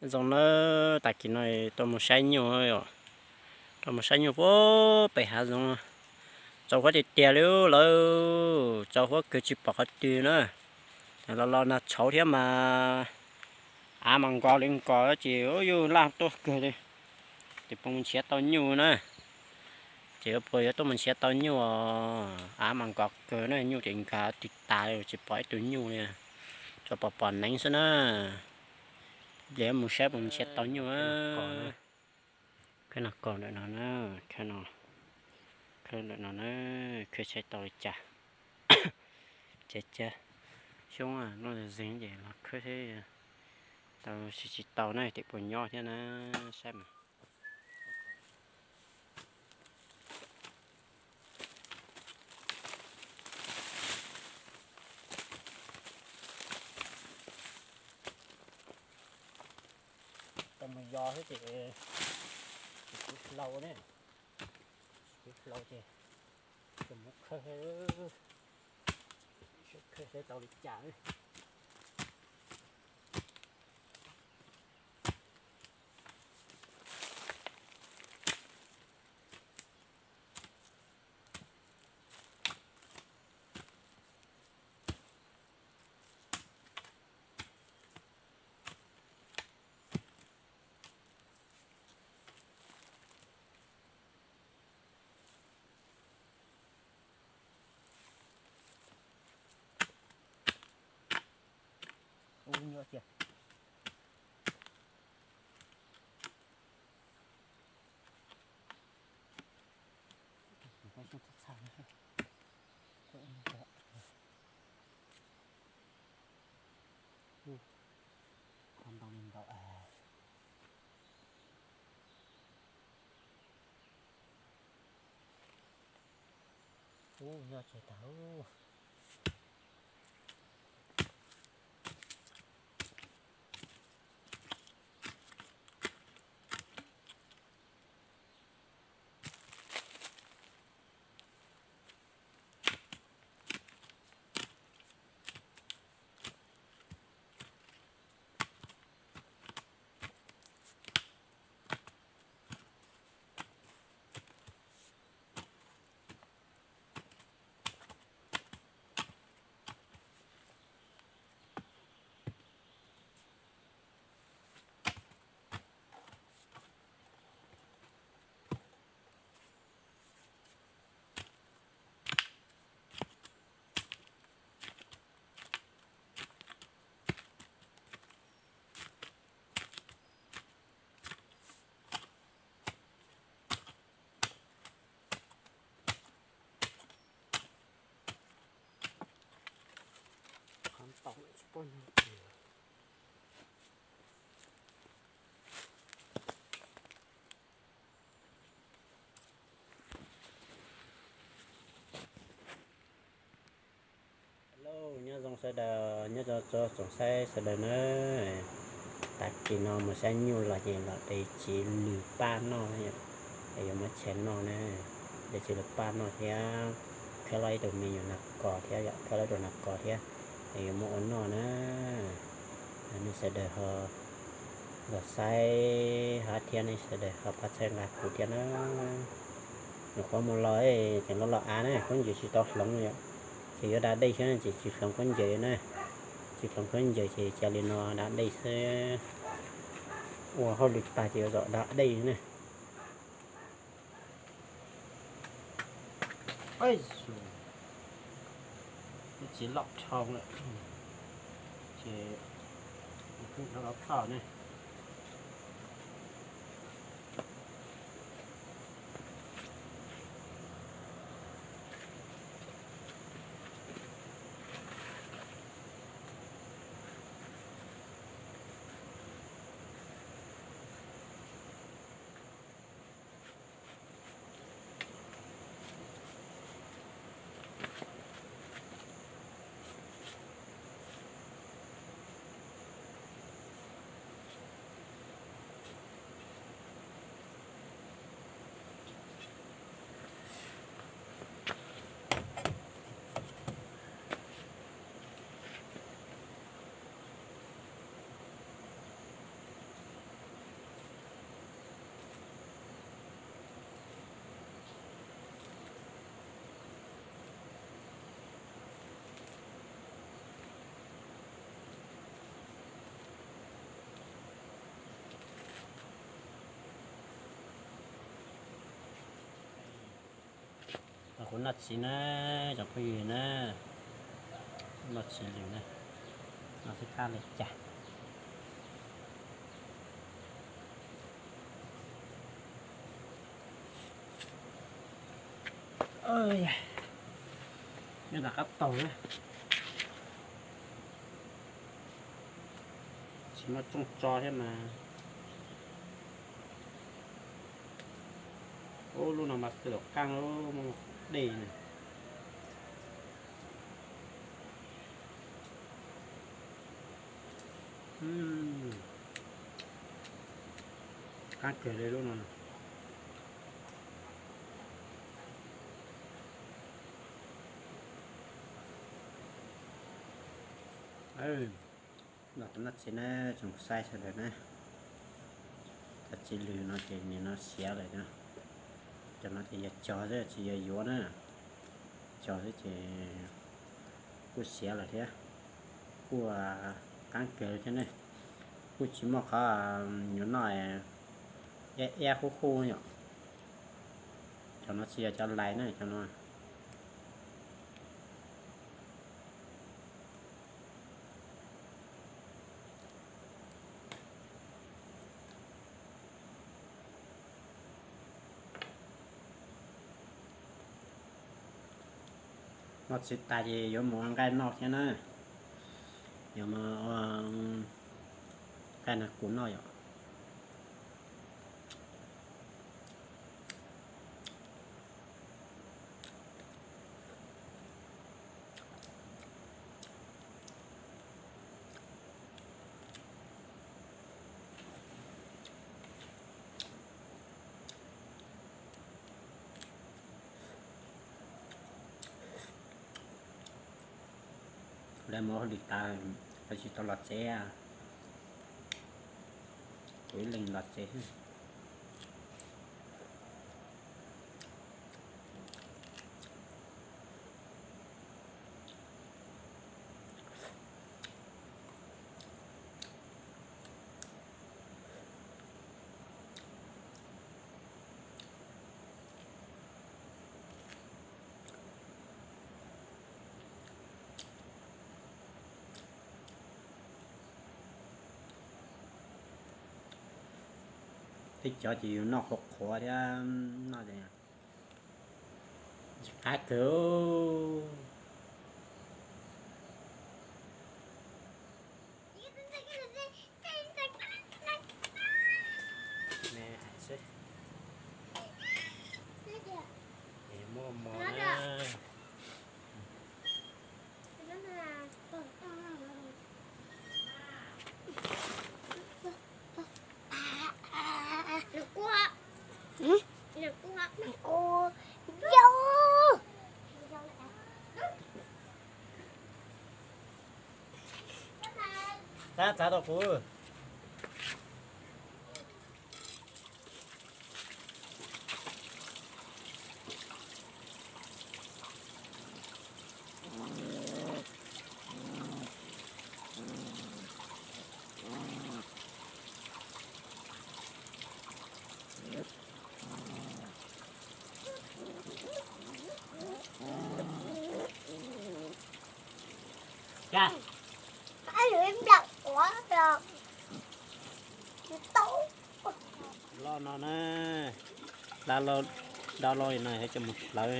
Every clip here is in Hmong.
Zoo nawb, tag kis no tuaj mus saib nyuj, tuaj mus saib nyuj puag pem hav zoov. Txaus huab tiag tiag li lawm, txaus huab kawg tsis pom qhov twg na. Los los nag tshauv thiab mas av mas nkos li nkos ces yuj laj tuaj kawg li. Ces puas mus nrhiav tau nyuj na. Ces puas yuav tuaj mus nrhiav tau nyuj, av mas nkos kawg na, nyuj ces nkag twg tas li tsis pom ib tug nyuj li. Tsuas pom pom neev xwb na. Ib pliag mus saib puas mus nrhiav tau nyuj. Khawb no kos ntawm no na, khawb no, khawb ntawm no na, khawb saib tau li cas. Ces cia xyoob luaj zeeg ces los khawb seb tau tsis tsis tau na, tim puas nyob thiab na, saib mas. Tau mus yos xwb ces tsis hlau ne, tsis hlau ces tau mus khawb, khawb seb tau li cas. Ub, nyob tiag. Qhov ntau li ntau. Ub, nyob tsis tau. Qhov ntau tsis paub nyob. Hello, nyob zoo sawv daws, nyob zoo tsoom saib sawv daws na. Tag kis no mus saib nyuj los ces los de txiv lws paj noj, es yuav muab tshem noj na. De txiv lws paj noj thiab, khawb los ib tug me nyuam nas kos thiab, khawb los ib tug nas kos thiab, es yuav muab ua noj na. Nej sawv daws ho los saib hab thiab nej sawv daws ho pab txhawb nqa kuv thiab na. Nyuam qhuav mus los ces los los av na, khaub ncaws tsis tau hloov yom, ces yuav da dej xwb ces tsis hloov khaub ncaws na. Tsis hloov khaub ncaws ces cia li no da dej xwb. Ua hauj lwm tag ces yuav zam da dej na. Ib txiv loj dhau lawm, ces kuj rau lov toj ne. Kuv noj txiv na, tsoom phooj ywg na, noj txiv lws na, noj xwb qab li cas. Nyob tom qab taug na, tsis muaj tsooj tso thiab mas. Ub, lub no mas twb qaab dej na. Qaab kawg li lub no. Noj txiv na tsoom saib sawv daws na. Cov txiv lws no ces nim no siav lawm na. Cov no ces yog cog xwb tsis yog yuav na. Cog xwb ces kuj siav lawm thiab. Kuj qaab kawg thiab ne. Kuj tsis muaj qhov yuav noj iab iab qub qub yom. Cov no tsis yog cov lais na cov no. Noj txiv tas ces yuav mus ua nqaij noj thiab na. Yuav mus ua nqaij no kuv noj yom. Lawv mus hauj lwm tas, lawv tsis tau los tsev, kuv ib leeg los tsev. Tej cov ces yus noj qhuav qhuav thiab, noj qab kawg. Muaj mov na. Tab txav tau kuv. Loj no na, dab laug no thiaj coj mus hlawv.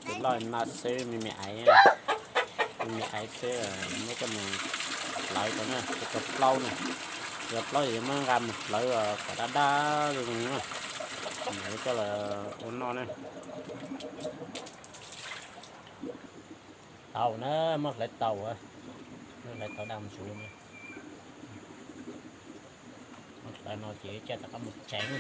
Tus loj no xwb me me aiv, me me aiv xwb, muab coj mus hlawv tau na, coj tau plaub na. Yog plaub ces yuav muab nqa mus hlawv kom dab dab zoo zoo na, mam coj los ua noj na. Tau na, muab hlawv tau, muab hlawv tau daj mus ntsuv na. Muab hlawv no ces coj rov qab mus tsev.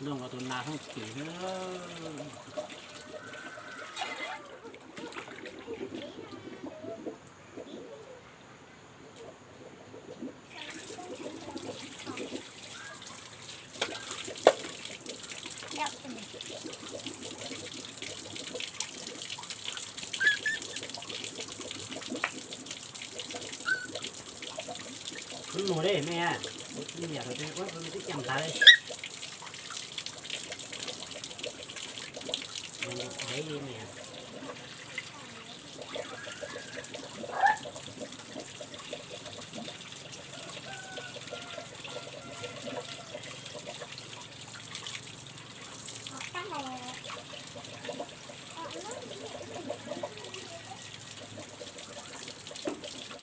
Nrog nkaus tus nas thooj tim xwb. Mus de me, ua niam rau ua me twb cam hlawv. Mus dhev li niam.